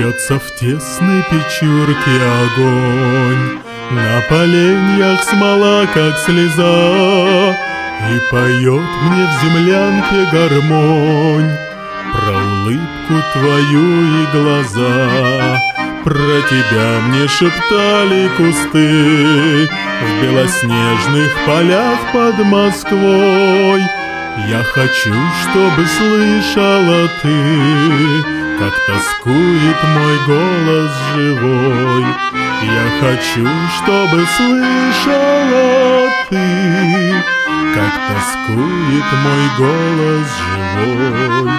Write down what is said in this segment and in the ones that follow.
Бьется в тесной печурке огонь, на поленьях смола, как слеза, и поет мне в землянке гармонь про улыбку твою и глаза. Про тебя мне шептали кусты в белоснежных полях под Москвой. Я хочу, чтобы слышала ты, как тоскует мой голос живой. Я хочу, чтобы слышала ты, как тоскует мой голос живой.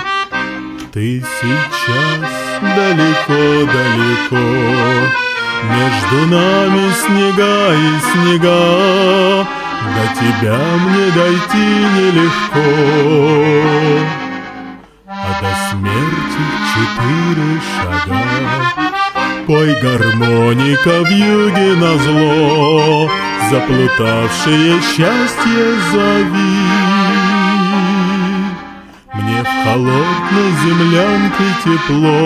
Ты сейчас далеко-далеко, между нами снега и снега, до тебя мне дойти нелегко, а до смерти 4 шага. Пой, гармоника, вьюге назло, заплутавшее счастье зови. Мне в холодной землянке тепло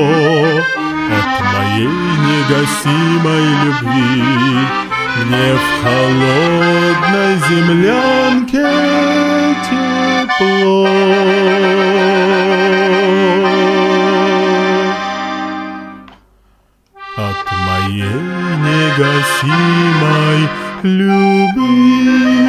от моей негасимой любви. Мне в холодной землянке тепло от моей негасимой любви.